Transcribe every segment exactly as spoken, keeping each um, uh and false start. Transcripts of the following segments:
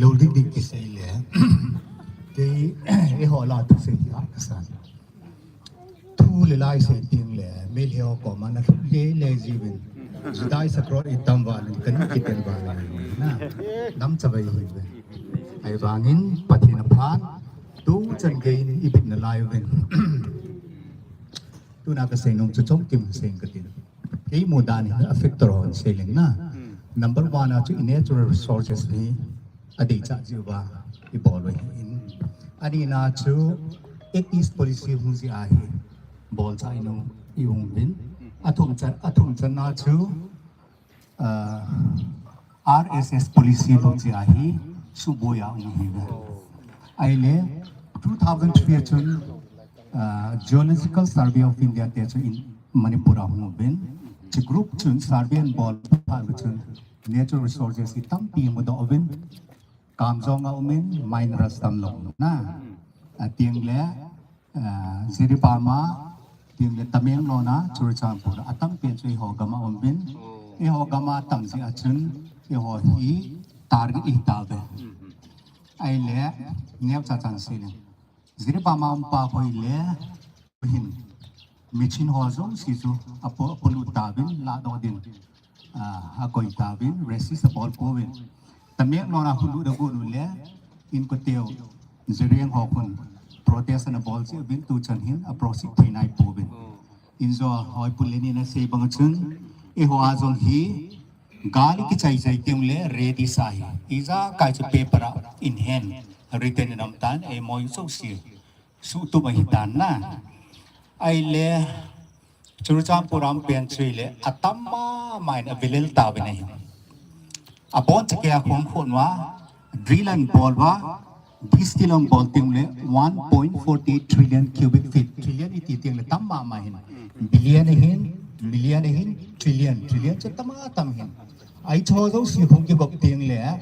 Lo ding ding kisei le. Kei, eiho la thusei hi a kasan. Thu le lai sei ding le, Meitei ho koma na lhut le le jiuvin. Judai sakro i tam val in, kan kiten val in. Na, nam chavai hi ve. Ahivangin, Pathen aphan, tu chan gei in i bit na lai uvin. Tuna kasei nom chu chomkim sei katin. Kei mu dan hi a factor hon sei leng na. Number one a chu i natural resources hi adei cha jiuva i bol u hi in. Ani na chu Act East policy hung ji ahi. Bol cha i nom i hung vin. Athum chan, athum chan na chu, ah, R S S policy hung ji ahi. Suboi a hung hi ve. Ahile two thousand three a chun, ah, Geological Survey of India te chu in Manipur a hung uvin. Chi group chun survey an bol phat chun natural resources hi tampi mudoh uvin. Kamjong a umin, minerals tam lou na. Ateng le, ah, Jiribam a, teng le Tamenglong a, Churachandpur a, atam pen chu eiho gam a um uvin. Eiho gam a tam ji a chun, eiho hi target i ta ve. Ahile, neocha chan sei le. Jiribam a um pa hoi le, hin, machine ho jouse chu apo, apolut tauvin, ladoh din, ah, akoi tauvin, resist abol pouvin. Tamenglong a hung lut agot u le, inko teu, Jireng ho khun, protest ana bol ji uvin, tu chan hin, a proceed thei nai pouvin. Injo hoi pu le ni na sei bang chun, eiho a jong hi, gal kichai chai teng le, ready sa hi. Ijakai chu paper a, in hand, written in um tan, M O U jouse. Suhtup ahi tan na. Ahile, Churachandpur a um pen chu hile, atam mama in avilel tauvin ahi. Abonchakei a khun khun uva, drill an bol uva, distil an bol teng le, one point four eight trillion cubic feet. Trillion i ti teng le, tam mama hin. Billion ahin, million ahin, trillion, trillion chu tam a tam hin. Ahi chu jouse hung kigop teng le,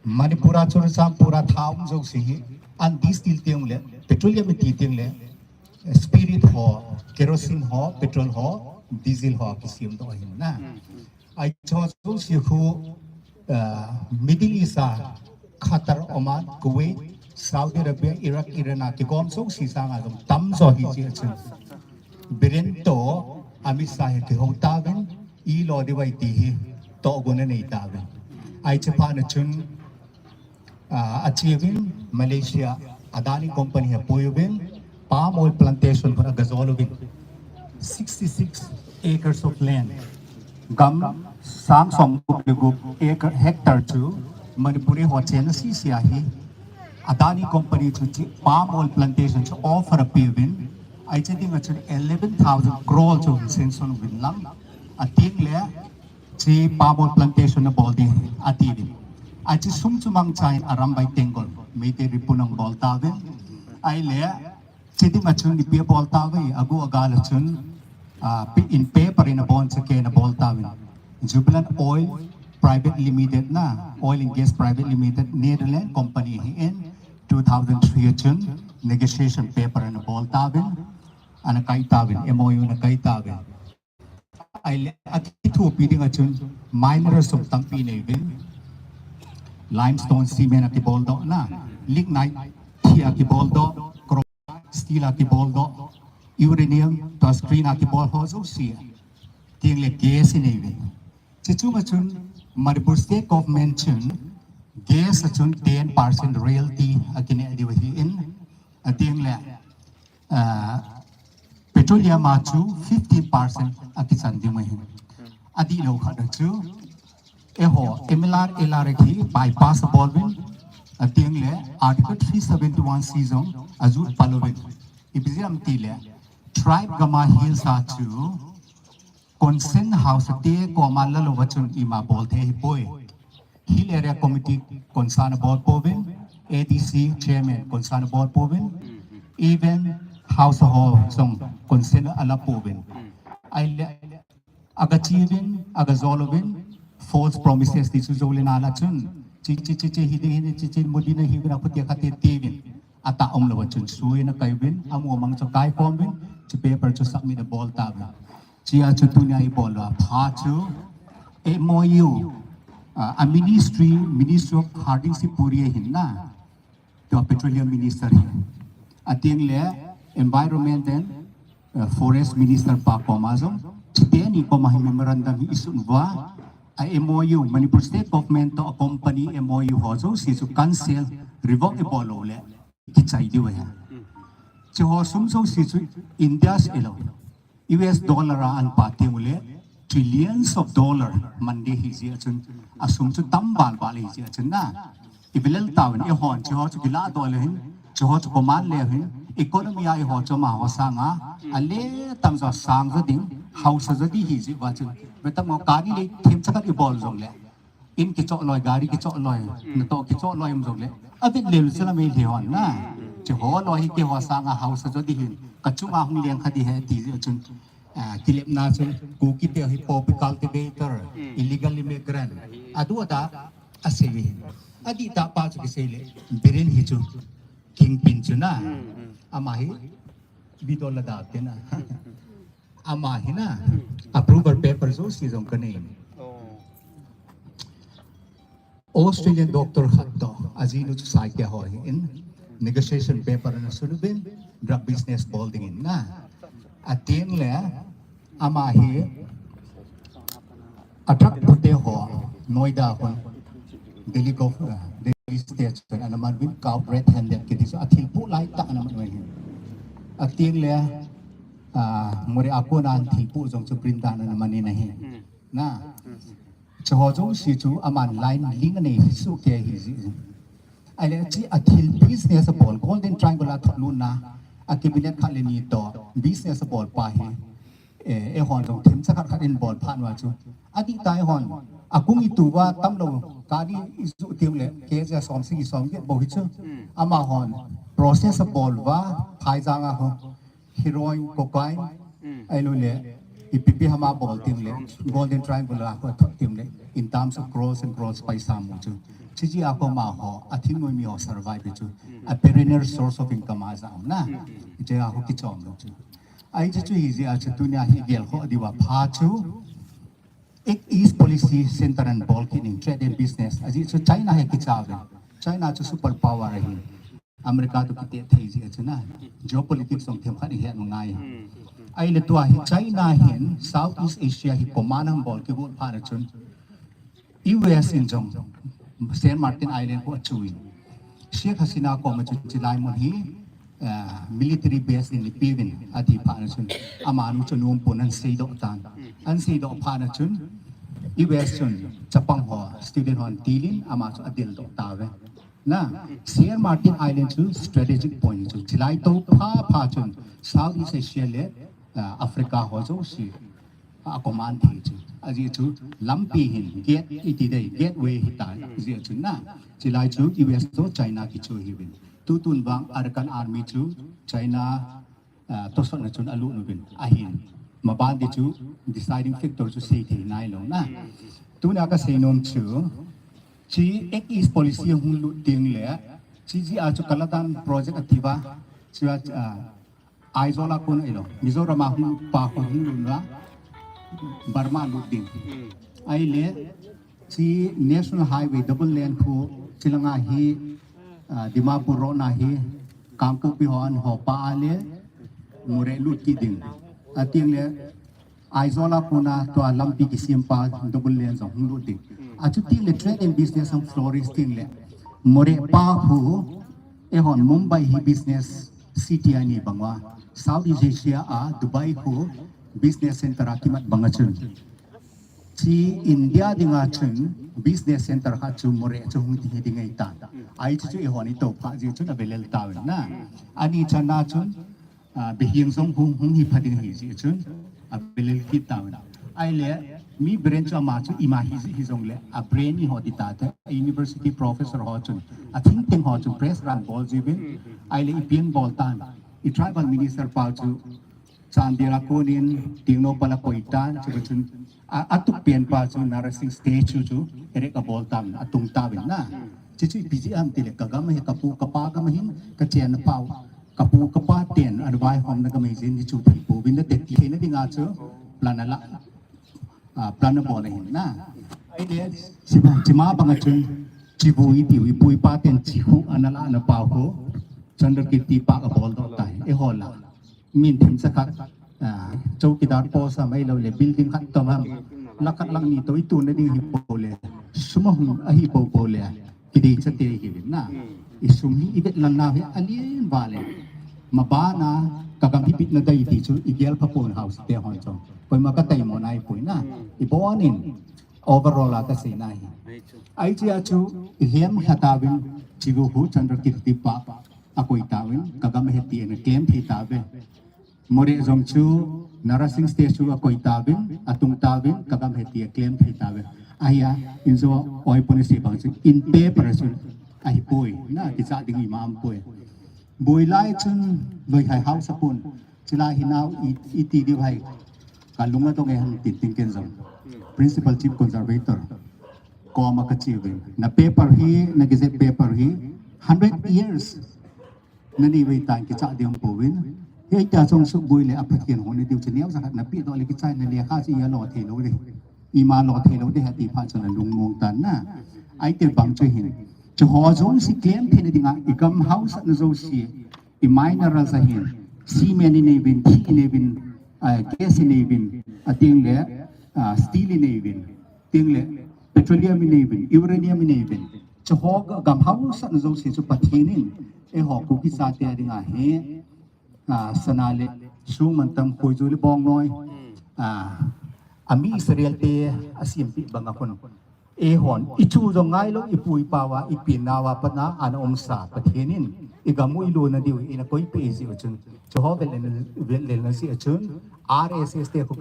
Manipur a Churachandpur a tha um jouse hi, an distil teng le, petroleum i ti teng le, spirit ho, kerosene ho, petrol ho, diesel ho, kisem doh ahin na. Ahi chu jouse khu, ah, Middle East a, Qatar, Oman, Kuwait, Saudi Arabia, Iraq, Iran a, kigom jouse sanga jong tam jo hi ji a chun. Biren to, Amit Shah hi kihou tauvin, i lo di vai ti hi, tohgon anei tauvin. Ahi chu phat na chun, ah, achievin Malaysia, Adani Company hi apui uvin, palm oil plantation khu agajol uvin. Sixty-six acres of land. Gam sang som gup le gup acre hectare chu Manipuri ho chenna sese ahi. Adani Company chu chi palm oil plantation chu offer apeuvin. Ahi chu dinga chun eleven thousand crore chu sanction uvin lang. Ateng le chi palm oil plantation abol ding atiuvin. Ahi chu sum chu mangcha in Arambai Tenggol, Meitei Ripun in abol tauvin. Ahile, chi dinga chun ipi abol tauve, agu agal a chun, ah, pi-, in paper in abonchakei in abol tauvin. Jubilant Oil Private Limited na, Oil and Gas Private Limited, Netherlands company hi in, two thousand three a chun, negotiation paper in abol tauvin, ana kai tauvin, M O U ana kai tauvin. Ahile, akithopi dinga chun, minerals jong tampi nei uvin. Limestone cement akibol doh na, lignite thih akibol doh, chrome steel akibol doh, uranium, to screen akibol ho jouse. Teng le gas inei uvin. Chi chunga chun, Manipur State Government chun, gas a chun ten percent royalty akineh diu ahi in, ateng le, ah, petroleum a chu fifteen percent akichan ding ahi. Adih lou khat a chu, eiho, M L R, L R A hi bypass abol uvin, ateng le Article three seventy-one C jong ajut pal uvin. Ipi jeh ham ti le, tribe gam a hills a chu, Concerned house te koma la lou va chun ima bol thei hipoi. Hill Area Committee concern abol pouvin, A D C chairman concern abol pouvin, even house ho jong concern ala pouvin. Ahile, aga chi uvin, aga jol uvin, false promises ti chu jou le na la chun, chi, chi, chi, chi, hi ding, hi ding, chi, chi, mu ding, hi ding, aphuti khat te ti uvin. Atah um lou va chun sui na kai uvin, amu mang chu kai khom uvin, chu paper chu submit abol tauvin. Chia chu tunia ibol uva pha chu M O U, Ah, a ministry, Ministry of Harding Sipuri ahin na. Tua Petroleum Minister hi. Ateng le Environment and, uh, Forest Minister pa koma jong, chiteni koma hi memorandum hi isun uva, a M O U, Manipur State Government to a company M O U ho jouse chu cancel, revoke ibol lou le, kichai diu ahi. Chiho sum jouse chu India se lou. U S dollar a an pa teng ule, trillions of dollar man ding ahi jeh a chun, a sum chu tam bal bal ahi jeh a chun na. I velel tauvin, eihon, chiho chu kila doh le hin, chiho chu command le hin, economy a eiho chu amaho sanga, a le tam jo sang jo ding, hausa jo ding ahi jeh uva chun. Ve tam ngo kani le themcha khat ibol jong le. In kichoh loi, gari kichoh loi, natoh kichoh loi um jong le. Avet lel chu la Meitei hon na. Chiho loi hi keiho sanga hausa jo ding ahin. Kachunga hung leng kha ding ahi ti jeh chun. Ah, kilepna chun Kuki te hi poppy cultivator, illegal immigrant. Adu ada asei ahin. Adih tah pa chu kisei le. Biren hi chu. Kingpin chu na. Ama hi. Bidol la da te na. Ama hi na, approval paper jouse jong kanei. Australian doctor khat toh, ajinu chu Saikia ho ahin, negotiation paper ana sun uvin, drug business bol dingin na. Ateng le, ama hi, a drug pute ho, Noida hon, Delhi gov-, ah, Delhi state chun ana man uvin, cow red handed kiti chu athil pu lai tah ana man uvin. Ateng le, ah, Moreh a kona thil pu jong chu Brindan ana man in ahi. Na. Chiho jouse chu aman line link anei soh kei ahi jeh. Ahile chi athil business abol, Golden Triangle a thot lutna, a cabinet khat le ni toh, business abol pa hi. Eh, eihon jong themcha khat khat in bol phat uva chu. Adih tah eihon, akung itu uva tamlou, kani isu teng le, K J som sagi som get bou hi chu. Amahon, process abol uva, Phaijang a ho, heroin, cocaine, ahilou le, ipi ipi ham abol teng le, Golden Triangle a ho thot teng le, in terms of crores and crores paisa mu chu. Chuche a ho amaho, athingnoi mi ho survive chu. A perennial source of income a jao na. Hiche a ho kichom lou chu. Ahi chu chu hijeh a chu tunia hi gel khoh diuva pha chu. Act East Policy Center ana bol kit in trade and business. Ajeh chu China hi kicha uve. China chu super power ahi. America toh kite thei jeh a chu na. Geopolitics jong themkhat ihet u ngai. Ahile tua hi China hin Southeast Asia hi command ana bol kit u phat a chun. U S in jong, Saint Martin Island khu achuin. Sheikh Hasina koma chu chilai mun hi, ah, military base in ipeuvin ati phat a chun. Amanu chu nom pon ana seidoh tan. Ana seidoh phat a chun, U S chun chapang ho, student hon tilin, ama chu adel doh tauve. Na, Saint Martin Island chu strategic point chu. Chilai to pha pha chun, Southeast Asia le, ah, Africa ho jouse. A command thei chu. Ajeh chu lampi hin gate iti dei, gateway hita jeh chu na. Chilai chu U S toh China kichu hiuvin. Tutun vang Arakan Army chu China, ah, tosotna chun alut uvin. Ahin. Maban di chu deciding factor chu seithei nailou na. Tuna kasei nom chu. Chi Act East Policy hung lut teng le. Chi jeh a chu Kaladan project ati uva. Chu, ah, Aizawl a kon ahilou, Mizoram a hung pa kon hung lut uva, Burma lut ding. Ahile, chi National Highway double lane khu, chilanga hi, ah, Dimapur road na hi, Kangpokpi ho ana ho pa a le, Moreh lut kit ding. Ateng le, Aizawl a kona tua lampi kisem pa double lane jong hung lut ding. Achuti le trade and business ana flourish ding le. Moreh pa khu, eihon Mumbai hi business city ani bang uva. Southeast Asia a Dubai khu business center a kimat bang a chun. Chi India dinga chun business center khat chu Moreh chu hung hi ding ahitan. Ahi chu chu eihon ito pha jeh chun avelel tauvin na. Ani channa chun Ah, Behiang jong hung, hung hi pha ding ahi jeh chun, avelel kit tauvin. Ahile, mi brain chu ama chu ima hi jeh hijongle, a brain iho ti tate, a university professor ho chun, a think tank ho chun, press run bol jiuvin, ahile ipi ana bol tam, i tribal minister pa chu, Chandel a konin, Tengnoupal a koi tan, chu chun, a, atup pen pa chu, Naran Singh statue chu, erect abol tam, atung tauvin na. Chuchu ipi jeh ham tile, ka gam hi, ka pu, ka pa gam hin, ka chenna pau. Ka pu ka pa ten ana vaihomna ka meijin hi chu thei pouvin nate ti theina dinga chu plan ala, ah, plan abol ahin na. Chima banga chun chibu iti u, ipu ipa ten chihu anala na pa ho Chandrakirti pa ka bol do tai. E hola. Min thim sa khat. Chowkidar post a mai lo le building khat to ham. Lakh khat lakh ni to itu na ding hi po le. Suma hung ahi po po le. Kidei chate hi vin na. I sum hi i vet lan na hi alien vale. Mabana ka gam hi bit na dai ti chu i gel pha pon house te hon chong. Koima ka tai mo nai pui na. I bonin overall a ka sei na hi. Ai chi a chu i hem kha ta vin chi gu hu Chandrakirti pa a koi ta vin ka gam he ti na claim thi ta ve. More jong chu Nara Singh statue a koi ta vin, a tung ta vin, ka gam he ti a claim thei ta vin. Ahia, in jo oi puni si bang chu in paper chu ahi poi, na ki cha ding i mam poi. Boi lai chun loi hai house a pun, chila hi nau i, i ti diu hai. Ka lunga dong e hang tin tin ken jong. Principal Chief Conservator. Koma ka chi vin. Na paper hi, na gazette paper hi, hundred years. Nani vei tan ki cha diam po vin. Hei ta chong su bui le a Pathian ho ni diu cha neo sa khat na pi do le ki chai na le kha chi ya lo thei lo de. I ma lo thei lo de ha ti pha chon a lung mong tan na. Ai te bang chu hin. Chu ho jong si claim thei na dinga i gam house na jo si. I mineral sa hin. Cement i nei vin, thi i nei vin, ah, gas i nei vin, a ting le, ah, steel i nei vin, ting le, petroleum i nei vin, uranium i nei vin. Chu ho gam house na jo si chu Pathian in. E ho Kuki sa te dinga he. Ah, sana le sung man tam khoi ju le bong noi. Ah, ami Israel te a siam pi bang a kon. E hon, i chu jong ngai lo, i pu i pa va, i pi na va pa na, ana um sa Pathian in, i gam u i lo na diu, i na koi pe i ji u chun. Chu ho vel le, vel le na si a chun, R S S te ko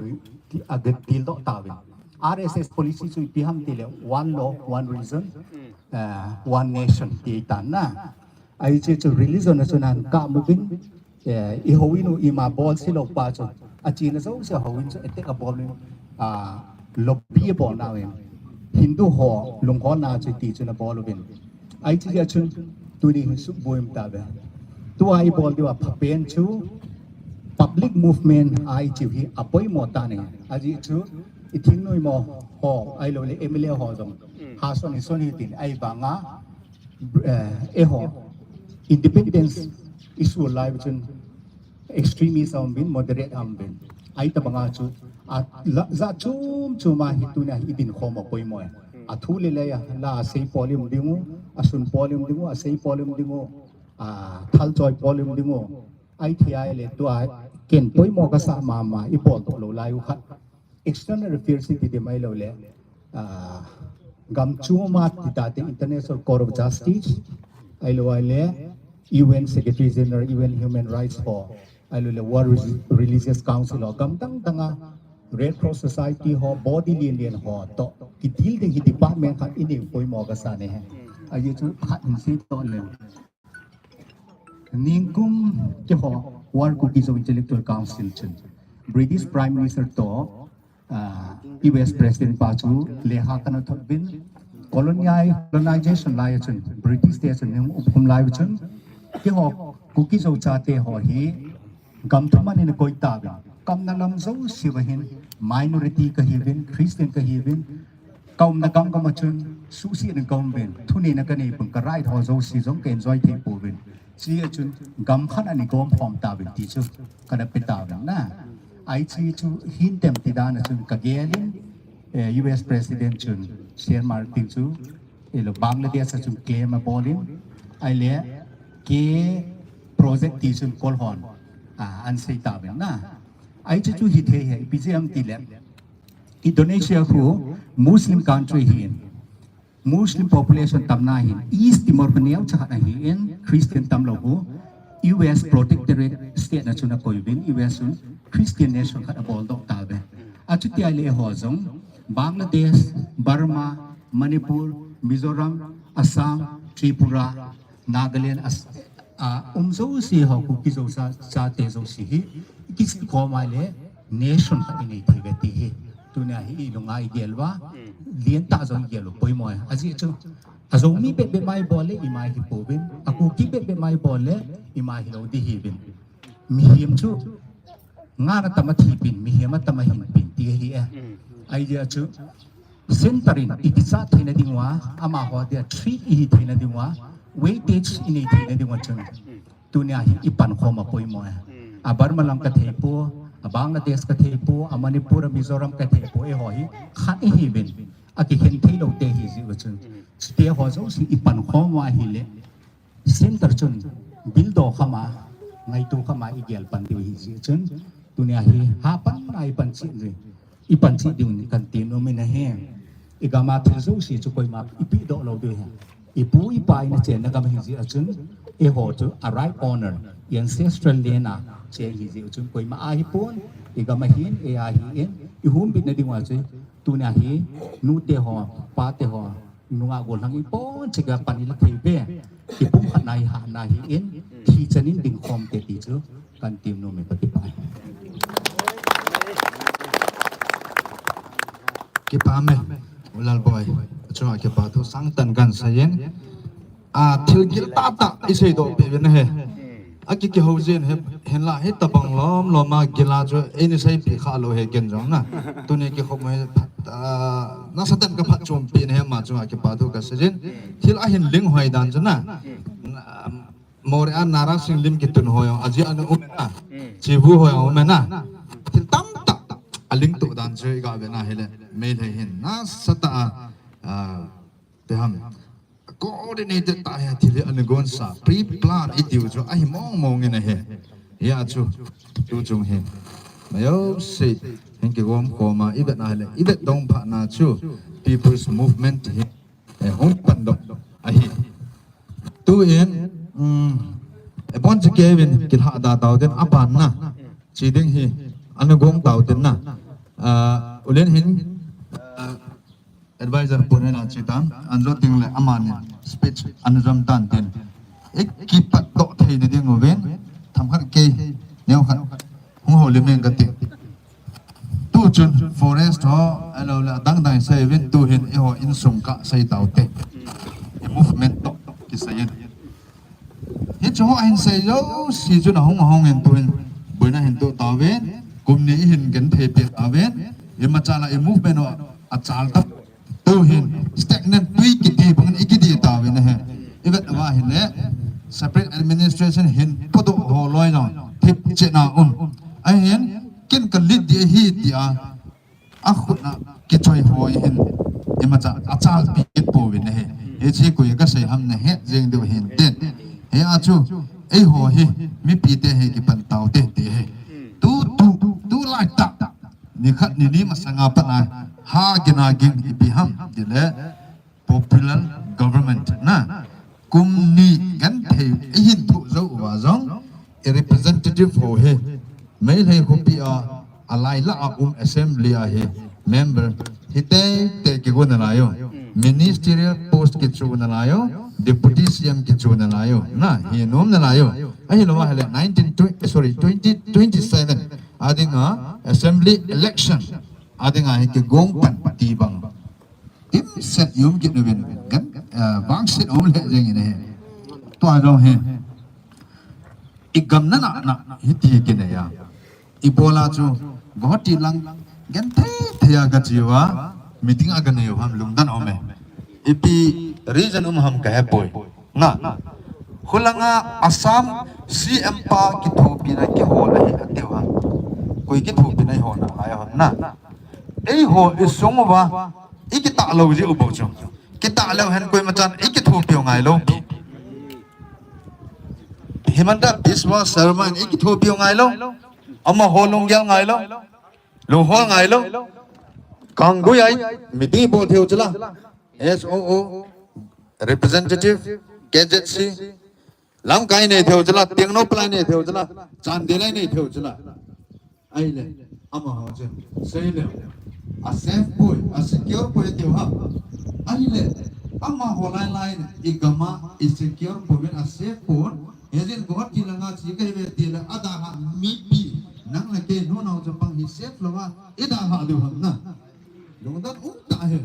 ki, a ga dil do ta vin. R S S policy chu i pi ham ti le, one law, one religion, ah, one nation ti ta na. Ai chi chu religion na chu nan ka mu bin, eh, i ho inu i ma bol si lo pa chu. A chi na jo si ho in chu attack a bol in, ah, lobby a bol na in. Hindu ho, lung ho na chu ti chu na bol bin. Ai chi ya chun, tu ni hin su buim ta be. Tu ai bol diu a pha pen chu, public movement ai chi hi a poi mo ta ni. A ji chu, i thing nui mo ho, ai lo le M L A ho jong. Ha son hi son hi tin, ai ba nga, eh, e ho, independence issue lai chun extremist am bin, moderate am bin. Ai ta banga chu, a, la, ja chum chum a hi tu na hi din khom a poi mo. A thu le le ya, la a sei polim dingu, a sun polim dingu, a sei polim dingu, a thal choi polim dingu. Ai thi ai le tu a ken poi mo ka sa ma ma, i pol to lo lai u khat. External Affairs ti di mai lo le, ah, gam chuma ti ta te International Court of Justice, ai lo ai le U N Secretary General, U N Human Rights ho, ai lo le World Reli-, Religious Council ho, gam tang tang a Red Cross Society ho, body lien lien ho, to, ki deal ding hi department khat i nei poi mo ka sa ne he. Ai chu khat hin si to le. Ningkum keiho World Kuki Zo Intellectual Council chun British Prime Minister to, ah, U S President pa chu lekha kana thot bin colonial, colonization lai chun British te chun ning upkum lai chun keiho Kuki Zo chate ho hi gam thum a ni koi ta bin kam na lam jo si va hin minority ka hi bin Christian ka hi bin Ka umna gam gam a chun, suhsi na ka um uvin, thunei na ka nei uvin, ka right ho jouse jong ka enjoy thei pouvin. Chujeh chun, gam khat a nei gom khom tauvin ti chu, ka na pe tauvin na. Ai chu chu hin tem ti dan a chun, ka gel in, eh, U S President chun, Sir Martin chu, eh, lo Bangladesh a chun claim a bol in, ai le, ke project ti chun kol hon, ah, an sei tauvin na. Ai chu chu hi thei he, ipi jeh ham ti le, Indonesia khu Muslim country ahin, Muslim population tamna ahin, East Timor khu neocha khat ahin, Christian tamlou khu, U S protectorate state na chun akoi uvin, U S chun Christian nation khat abol doh tauve. Achuti ahile eiho jong, Bangladesh, Burma, Manipur, Mizoram, Assam, Tripura, Nagaland, as-, a, um jouse ho, Kuki Zo cha, chate jouse hi, kisil khom a le, nation khat inei thei uve ti hi. Tunia hi ilunga igel uva, lien tah jong igel u poimo e. Ajeh chu, azo mi bep bep mai bol le, ima hi pouvin, a Kuki bep bep mai bol le, ima hilou di hiuvin. Mihem chu, nga na tam a thi pin, mihem a tam a hin pin, ti hi e. Ai dia chu, Center in i kichat theina ding uva, amaho dia treat i hi theina ding uva, weightage i nei theina ding uva chun, tunia hi i pankhom a poimo e. A Burma lam ka thei poi, a Bangladesh ka thei poi, a Manipur, a Mizoram ka thei poi, eiho hi khat i hi uvin, a kikhen thei lou te hi jeh u chun, chute ho jouse i pankhom uva ahile, center chun bildoh kham a, ngaito kham a i gel pan diu hi jeh chun, tunia hi hapan a i pan cheh diu, i pan cheh diu kan ti nom in ahi. I gam a thil jouse chu koima i pehdoh lou diu ahi. I pu i pa in a chenna gam hi jeh a chun, eiho chu a right honor, i ancestral land a cheng hi jeh u chun koima ahi pon, i gam ahin, ei ahi in, i humbitna ding uva chu, tunia hi, nute ho, pate ho, nungah gollhang i pon cheh a pan i la thei uve, i pumkhat na i hatna hi in, thi chan in dingkhom te ti chu kan ti nom e, ka kipah e. Kipah e, U Lalboi, achunga kipa thu sangtah kan sei in, a, thil gil tahtah i seidoh peh uvin ahi. A ki, kihou jin ahi, hinlah hitabang lom lom a gil a chu eina seipeh kha lou ahi ken jong na. Tuni kikhop u hi, a, nasatah in ka phatchompi in ahi, ama chunga kipa thu ka sei jin. Thil ahin ling hoi dan chu na. Moreh a Nara Singlim kitun ho jong, ajeh a um e na. Chibu ho jong um e na. Thil tamtah a ling tuh dan chu i ga ve na hile, Meitei hin nasatah a, a, ipi ham, coordinated tah a thil hi ana gonsa, pre-plan i tiu chu ahi mong mong in ahi. Hia chu, tu chung hi, majouse hin kigom khom a, i vet na hile, i vet dong phat na chu, People's Movement hi, eh, hung pan doh ahi. Tuin, um, eh, bon chekei uvin kilhah da tau tin, aban na, chi ding hi, ana gong tau tin na. Ah, U Len hin, ah, advisor pu hin a chi tan, an jot ding le amani speech an jam tan tin. I kipat doh theina ding uvin, themkhat kei, neokhat hung houlim in kati. Tu chun forest ho, ahilou le adang dang sei uvin, tu hin eiho insung ka sei tau te. I movement toh kisei in. Hiche ho ahin sei jouse chu ahung ahung in tu hin boina hin toh tauvin, kum ni i hin genthei peh tauvin, imacha la i movement ho achal ta. Tu hin stagnant tui kiti bangin i kidih tauvin ahi. I vet uva ahile separate administration hin podoh ho loi jong thip cheh na um. Ahin ken ka lead ding ahi tia akhut a kichoi ho hin imacha achalpi kit pouvin ahi. Hiche koi ka sei ham na het jeng diu hin tin. Hia chu eiho hi mipi te hi kipan tau te ti ahi. Tu, tu, tu lai tah. Nikhat nini masanga pat a ha gin a gin ipi ham tile popular government na. Kum ni genthei i hin thoh jou uva jong i representative ho hi Meitei khopi a, alai lah a um assembly a hi member hi teitei kigon nalai u. Ministerial post kichu nalai u, deputy C M kichu nalai u. Na, hi nom nalai u. Ahilou ahile nineteen twenty, sorry, twenty twenty-seven a dinga assembly election a dinga hi kigong pan ti bang. Dimset i um kit uvin, gan, eh, vangset um le jeng in ahi. Tua jong hi i gam na na na hiti kinei a. Ibola chu Guwahati lang genthei thei a ka che uva, meeting a ka nei u ham lungdon um e. Ipi reason um ham ka hepoi. Na, khulanga Assam C M pa kithopina kihol ahi ati u ham. Koi kithopina ihol nalai u ham na. Eiho i sung uva i kitah lou jeh u bou chu. Kitah leu hen koimachan i kithopi u ngai lou pi. Himanta Biswa Sarma in i kithopi u ngai lou. Amaho lunggel ngai lou. Lunghol ngai lou. Kanggui a meeting bol thei u chu la. S O O, representative, K Z C, Lamka a nei thei u chu la, Tengnoupal a nei thei u chu la, Chandel a nei thei u chu la. Ahile, amaho chu, sei le, a safe poi, a secure poi ati u ham. Ahile, amaho lai lai in, i gam a, i secure poi, a safe poi, hijeh in Guwahati langa che ka hi uve tile, adalhah mipi, nang le kei, nu nao chapang hi safe lou a, i dalhah diu ham na. Lungdon um tah e.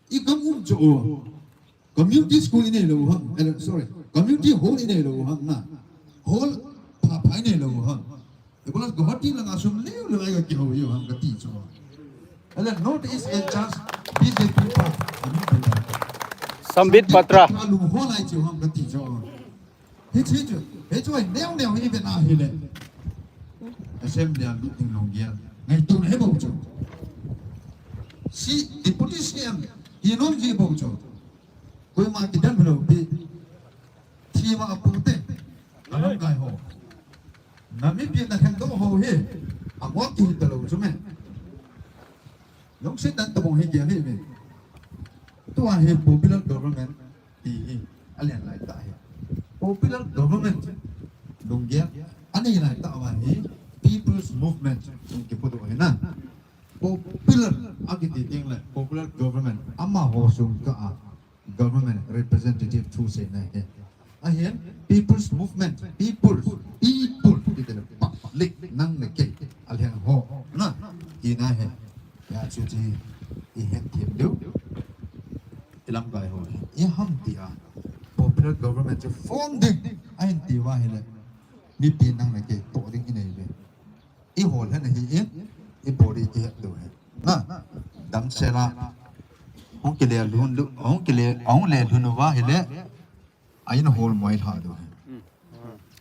I gam um chu u. Community school i nei lou u ham. Eh, sorry. Community hall i nei lou u ham na. Hall pha pha i nei lou u ham. Ibola Guwahati langa sum leu leu a i kihou u ham kati chu. Ele North East in charge B Sambit Patra. Sambit Patra. Lungho lai chu ham kati chu. Hiche chu, hichu neo neo hi ve na hile. Assembly a meeting lunggel ngaito na hi bou chu. Si Deputy C M hi nom ji bou chu. Koima kidem lou pi. Thima apute. Alamkai ho. Na mipi na thengdoh ho hi. Amo kihita lou chu me. Lungset dan tabang hi kihei me. Tua hi popular government ti hi alen lai ta hi. Popular government lunggel anei lai ta va hi people's movement sung kipudoh hi na. Popular akiti ding le popular government amaho sung ka a government representative thu seina hi. Ahin people's movement, people, people, ti te le public nang le kei, alheng ho, na, tina hi. Ya chu chi, ihet them diu. Ilamkai ho, iham tia, popular government chu form ding, ahin ti va hile, mipi nang le kei, toh ding inei ve. Ihol hen ahi in, ibol ding kihet diu hen. Na, damsel a, hung kile lhun lu, hung kile, hung le lhun uva hile, a in hol mo ilha diu hen.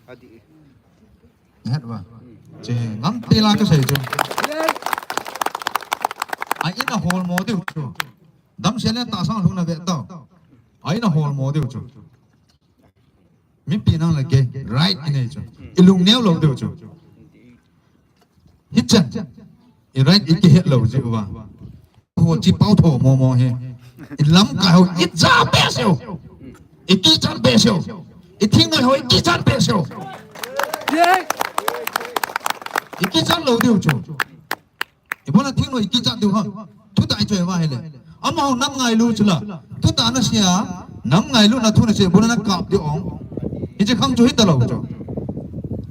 Adi. Het uva. Che, ngam tila kasei chu. A in hol mo diu chu. Damsel a tahsa lhung na ve tau. A in hol mo diu chu. Mipi nang le kei, right inei chu. Ilung neo lou diu chu. Hichan. I right ikihet lou ji uva. Ho chi pau tho mo mo hi. Ilamkai ho icha be seo. Ikichat be seo. Ithingnoi ho ikichat be seo. Ikichat lou diu chu. Ibola thingnoi ikichat diu ham. Thutah ichoi va hile. Amaho nam ngailu chula. Thutah na sia. Nam ngailu na thu na sia. Ibola na kap diu ong. Hiche khang chu hita lou chu.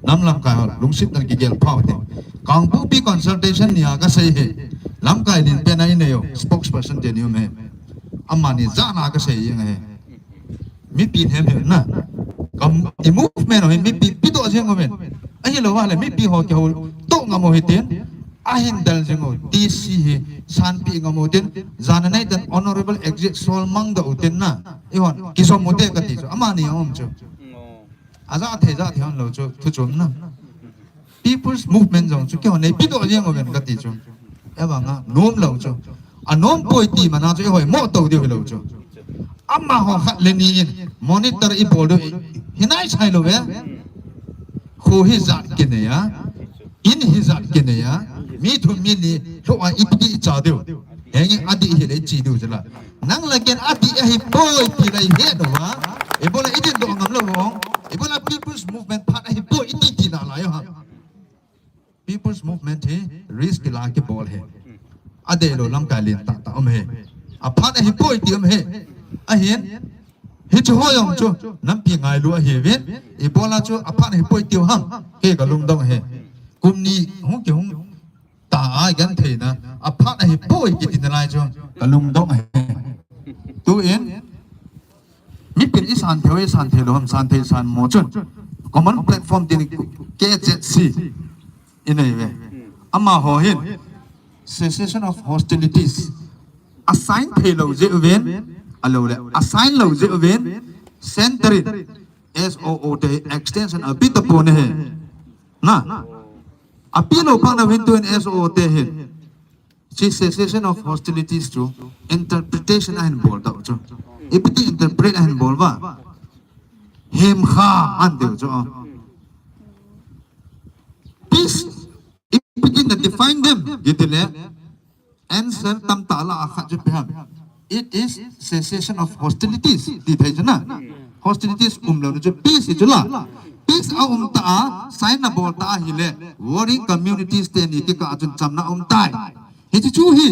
Nam lamkai ho. Lungset dan kigel phau te. Kangpokpi consultation nia kasei hi. Lamkai lenpen a inei u. Spokesperson teni um hi. Amani jana kasei jeng hi. Mipi them hi na. Kam i movement ho hi mipi pedoh jeng u men. Ahilou va le mipi ho kihou toh ngam u hitin. Ahin del jing u, D C hi, sanpi ngam u tin, jana nei tan honorable exit sol mang doh u tin na, ihon, kisom u te kati chu, amani a um chu. Aja thei, ja thei hon lou chu, thu chom na. People's movement jong chu, kihon nei, pedoh jeng u ven kati chu. Evang a, nom lou chu. Anom poi ti mana chu, ihoi mo to diu hilou chu. Amaho khat le ni in, monitor ibol diu, hinai sai lou ve. Kho hi jat kinei a. In hi jat kinei a, mi thum mi li, lhou a iti cha diu. Henge adih hi le chi diu jela. Nang le ken adih ahi poi ti le he do va. Ibola idin doh ngam lou vong. Ibola people's movement phat ahi poi iti ti na la yo ha. People's movement hi risk la kibol hi. Adei lou lamkai len tah tah um hi. Aphat ahi poi ti um hi. Ahin Hichu ho jong chu, nampi ngailu ahiuvin, ibola chu aphat ahi poi tiu ham, kei kalungdong ahi. Kum ni hung kihung ta a gentheina, aphat ahi poi kiti nalai chu, kalungdong ahi. Tuin, mipin isan thei, isan thei lou ham, san thei san mo chun. Common platform tin K Z C. Inei ve. Amaho hin cessation of hostilities asign thei lou jeh uvin, alou le asign lou jeh uvin, center in S O O te extension ape tapon ahi. Na. Ape lou phat na uvin tuin S O O te hin. Chi cessation of hostilities chu interpretation ahin bol tau chu. Ipi ti interpret ahin bol uva. Hemkham ahin tiu chu. Peace, if we can define them, kiti le, answer tamtah la a khat chu ipi ham. It is cessation of hostilities. Ti thei chu na. Hostilities umlou na chu peace chu la. Peace aum ta a, sign abol ta ahile, warring communities teni kikah a chun chamna aum tai. Hichu chu hi,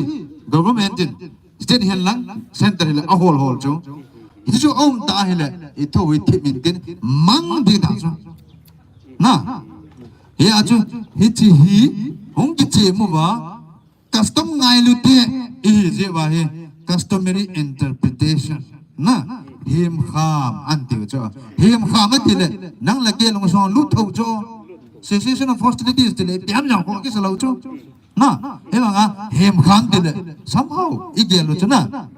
government in State hihen lang, center hihen lang, ahol hol chu. Hichu chu aum ta ahile, ithu hi thip min tin, mang ding ta chu. Na. Hia chu, hiche hi, hung kichem uva, custom ngailu te, ihi jeh uva hi, customary interpretation. Na, hemkham ahin tiu chu. Hemkham ati le, nang le kei lungsong lut thou chu. Cessation of hostilities ti le, ipi ham jong kho kisa lou chu. Na, hivang a, hemkham tile, somehow, igel u chu na.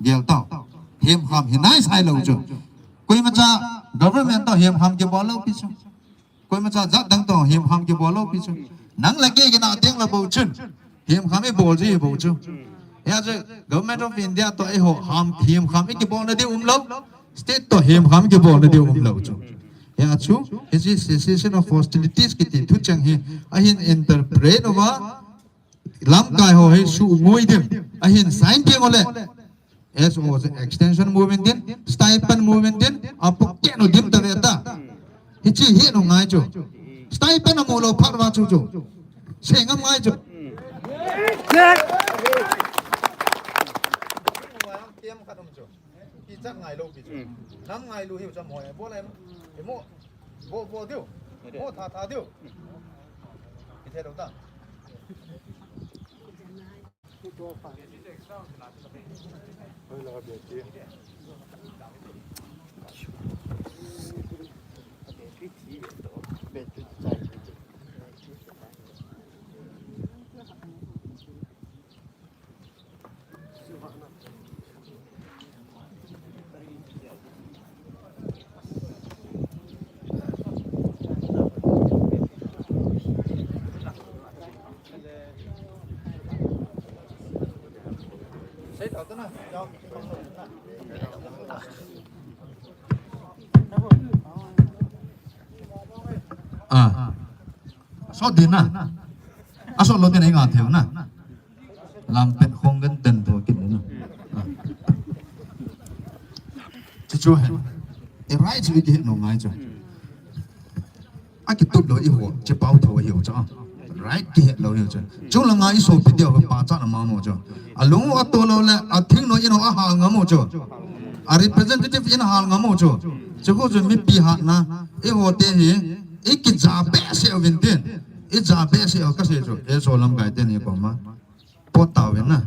Gel tao. Hemkham hi nai sai lou chu. Koimacha government to hemkham kibol lou pi chu. Koimacha jat dang to hemkham kibol lou pi chu. Nang le kei kina teng la bou chun. Hemkham ibol ji bou chu. Hia chu Government of India to eiho ham hemkham ikibol na di um lou. State to hemkham kibol na di um lou chu. Hia chu, hiche cessation of hostilities kiti thucheng hi, ahin interpret uva, lamkai ho hi sungoi din, ahin sign ding u le. S O extension movement din, stipend movement din, apohkeh u dim ta ve ta. Hiche hi nungai chu. Stipend amu lou phat uva chu chu. Sei ngam ngai chu. Kichat ngai lou pi chu. Nam ngai lou hiu cham hoi. Bo lai. Emo. Bo, bo diu. Bo tha, tha diu. Kithei lou ta. Ah. Asot din na. Asot lou din, inga thei u na. Lam pet khong kan ten tho kit na. Ah. Chu chu hen. E right chu ikihet ngai chu. Akitup lou iho, chepao tho iho chu. Right kihet lou iho chu. Chung langa isopi diu pa cha na ma mo chu. Alung u ato lou le, athing no ino ahal ngam u chu. A representative in ahal ngam u chu. Chu khu chu mipi hatna, iho te hi, ikija behseh uvin tin. Ija behseh u kasei chu. Eiho lamkai teni koma. Pot tauvin na.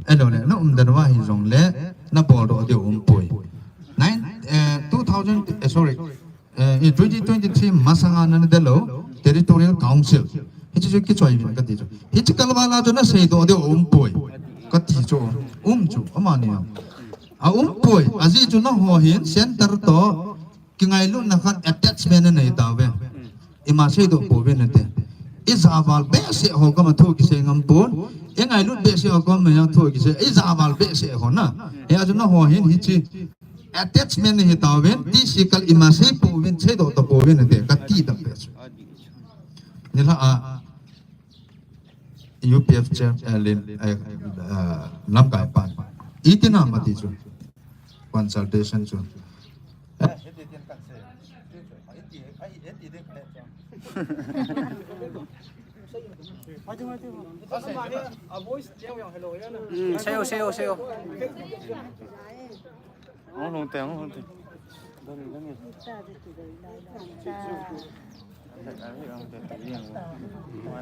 Ahilou le, na umdan uva hijong le, na boldoh diu umpoi. Nine, eh, two thousand, eh, sorry. Eh, in twenty twenty-three masanga nana delou Territorial Council. Hiche chu kichoi uvin kati chu. Hiche kalvala chu naseidoh diu umpoi. Kati chu. Um chu, amani a. Aumpoi. Ajeh chu nangho hin center to kingailutna khat attachment nanei tauve. Ima seidoh pouvin nate. Ijaval behseh ho koma thu kisei ngam pon. Ingailut behseh ho koma thu kisei. Ijaval behseh ho na. Hia chu nangho hin hiche attachment nahi tauvin, ti sikal ima sei pouvin, seidoh to pouvin nate, kati dam pe chu. Nilhah a, U P F chair, eh, lim, eh, eh, lamkai pan. Iti na mati chu. Consultation chu. Mm, sei o, sei o, sei o. Hong hong te, hong hong te.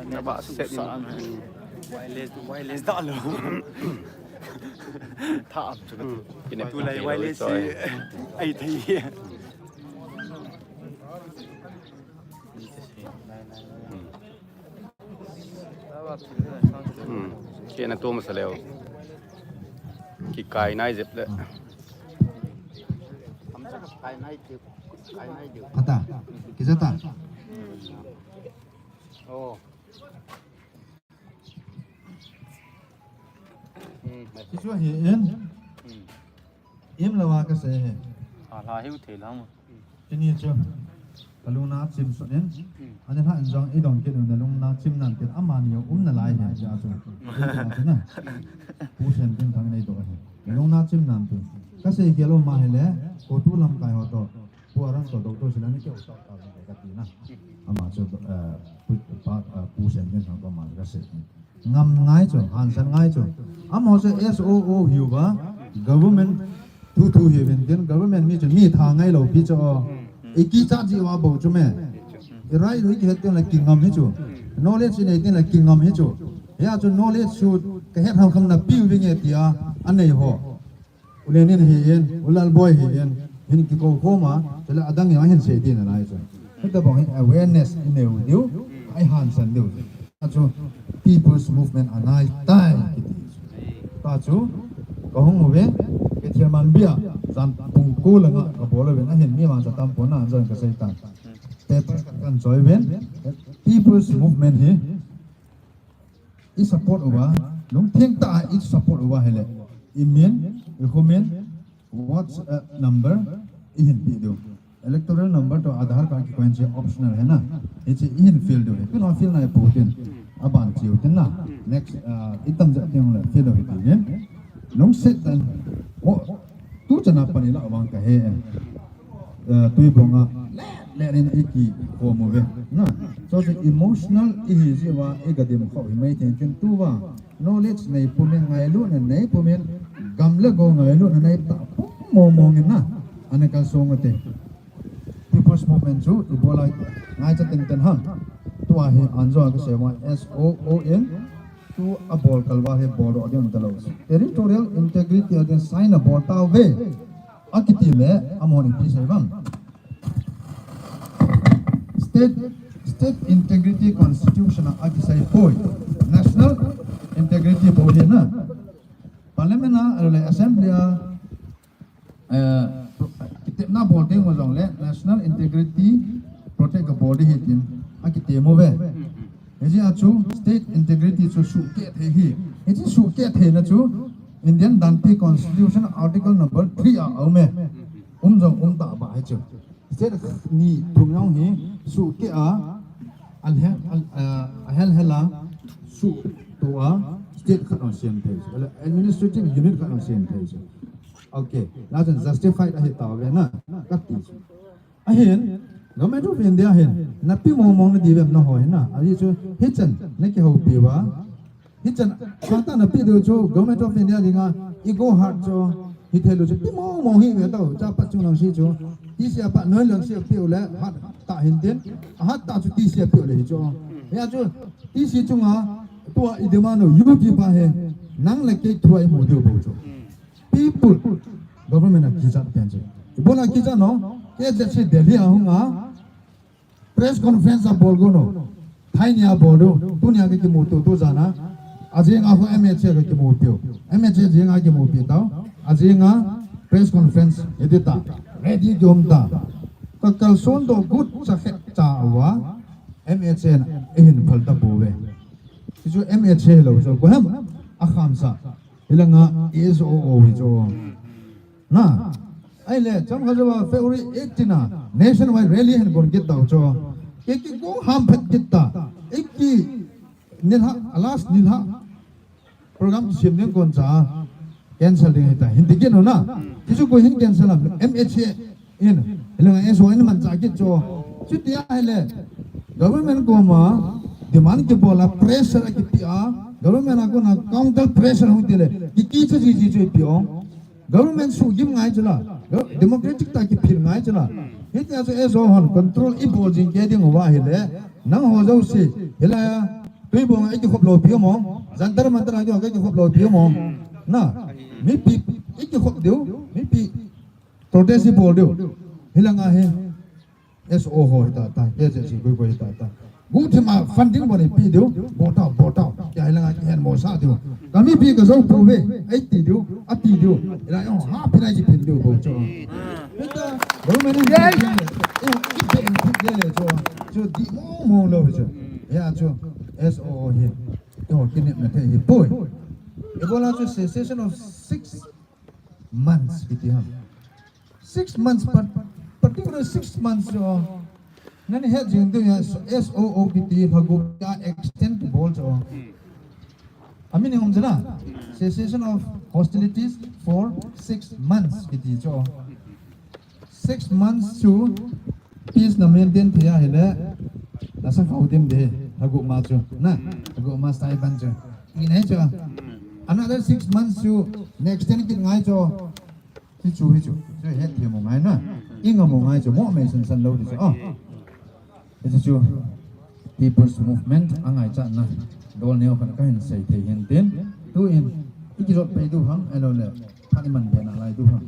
Naba set in. Wireless, wireless da lo. Tha am chu ka tu. Tulai wireless si. Ai thei. Hmm. Kei na tu masa leo. Kikai nai jep le. Ata, kisa ta. Oh. Hmm. Kisu hi in. Hmm. Im lawa ka se he. Ha, la hiu thei lang. Tuni chu, ka lungna chim sut in, ani hla in jong i dong kit un, na lungna chim nan tin, amani jong um nalai hi, tia chu. Tia chu na. Pu Sen tin thang nei to hi. Na lungna chim nan tin. Ka sei khel um ma hi le, ko tu lamkai ho to, Pu Aran to, Doctor Silan ni keu to, ta ka ti na. Ama chu, eh, pu, pa, eh, Pu Sen tin thang to ma ka sei. Ngam ngai chu, hansan ngai chu. Amaho chu S O O hiuva, government thu thu hiuvin tin, government mi chu mi tha ngai lou pi chu. I kicha ji uva bou chu me. I rai lui kihet tin la kingam hi chu. Knowledge i nei tin la kingam hi chu. Hia chu knowledge chu ka het ham kham na piu vinge tia, anei ho. U Lenin hi in, U Lalboi hi in, hin kikou khoma, chule adang jong hin sei din alai chu. Hitabang hi awareness i neiu diu, i hansan diu. Chu People's Movement anai tai kiti. Tachu kahung uve, kithilman bia, jan pung ko langa kabol uve, ahin mi mangcha tam pon ajan kasei tan. Paper kan choi uve, People's Movement hi i support uva, lungtheng tah a i support uva ahile, i min, i khumin, WhatsApp number, i hin pe diu. Electoral number toh Aadhaar card kikoi chu optional ahi na. Hiche i hin fill diu ahi. Tuna fill nai pou tin. Aban cheu tin na. Next, ah, i tam jat teng le fill diu ahi tin. Lungset tah in. O, tu chan a pan i lah vang kahe. Eh, tui bong a. Le, le nin i kikhom uve. Na. So, so emotional i hi jeh uva i gadim khom hi mai tin tin tu va. Knowledge nei pumin, ngailutna nei pumin, gam le go ngailutna nei tah pum mong mong in na, ana kalsong ute. People's Movement chu ibola ngaicha teng teng ham. Tua hi anjo a kasei ma S O O N, tu abol kalval hi bol doh ding talou. Territorial integrity a ding sign abol tauve. Akiti le, amahon ipi sei vang. State, state integrity constitution a akisei poi. National integrity bou hi na. Parliament a, le assembly a, eh, kitepna bol teng u jong le national integrity protect kabol ding ahi tin akitem uve. Hijeh a chu state integrity chu sukeh thei ahi. Hiche sukeh theina chu Indian danpi constitution article number three a aume. Um jong um tah ba ahi chu. State ni thum jong hi sukeh a, ahel, a, ahel hel a, suhto a, state khat asem thei. Ahile administrative unit khat asem thei. Okay, la chun justified ahi tauve na, kati. Ahin, Government of India hin, nape mong mong nadiu vem nangho hin na, ahi chu, hichan, nakihoupi uva, Hichan, sangtah nape diu chu, Government of India dinga, ego hurt chu, hithei lou chu, pe mong mong hi ve tau, cha pat chung lang si chu, T C a pat noi lang si a pe u le, hat tah hin tin, hat tah chu T C a pe u le hi chu. Hia chu, T C chunga, tua i demand u, U T pa hi, nang le kei thu a imu diu bou chu. People, government a kichat pen chu. Ibola kichat no, K Z C Delhi a hung a, Press conference abol gon u. Thai ni abol diu. Tunia kakimuto, tu jana. Ajing a khu M H A kakimupiu. M H A jing a kimupi tau. Ajing a press conference edit ta. Ready kium ta. Kakalson doh gut cha khet cha uva. M H A na eihin phal tapouve. Hichu M H A lou chu. Koiham? Akhamsa. Hilanga S O O hi chu. Na, ahile, chomkhat jouva February eighteen a, nationwide rally hin gon kit tau chu. Kei kigong ham phat kit ta. Iki, nilhah, a last nilhah. Program kisem ding kon cha. Cancel ding hita. Hin ti kit u na. Hichu koi hin cancel a, M H A in. Hilanga S O O in manchah kit chu. Chuti ahile, government koma, demand kibol a, pressure akipe a, government a kona counter pressure hung ti le, kikicha jiji chu ipi ong. Government suhgim ngai chu la. Go-, democratic tah a kiphil ngai chu la. Hitia chu S O O hon control ibol jing kei ding uva ahile. Nangho jouse. Hilai a. Tuibong a ikikhop lou pi mo. Jantar Mantar a kikhop lou pi mo. Na. Mipi. Ikikhop diu. Mipi. Protest ibol diu. Hilanga hi. S O O ho hita ta, K Z C koi koi hita ta. Guthima funding bol ipi diu, bol tau, bol tau. Kei hilanga kihen mo sa diu. Kamipi kajou pouve, eiti diu, ati diu. Ila yo, ha pina ji pin diu bol cho. Hita, government in pin le, yo, ipe in pin le le cho. Cho di mo mo lou cho. Ya cho, S O O hi. Yo, kinep na thei hi poi. Ibola cho cessation of six months kiti ham. Six months, par-, particular six months chu. Nani het jing diu ya S O O kiti lhagup a extend kibol chu. Amin hung jana. Cessation of hostilities for six months kiti chu. Six months chu peace na maintain thei ahile. Nasa khau dim de. Lhagup ma chu. Na. Lhagup ma style ban chu. Inai chu. Another six months chu. Next ten kit ngai chu. Hichu, hichu. Chu het thei mo ngai na. Inga mo ngai chu. Mo mei san san lou di chu. Oh. Hichu chu. People's Movement angaichatna. Dol neo khat kahin sei thei hin tin. Tuin. Ikijot pei diu ham. Elo le. Phat iman be nalai diu ham.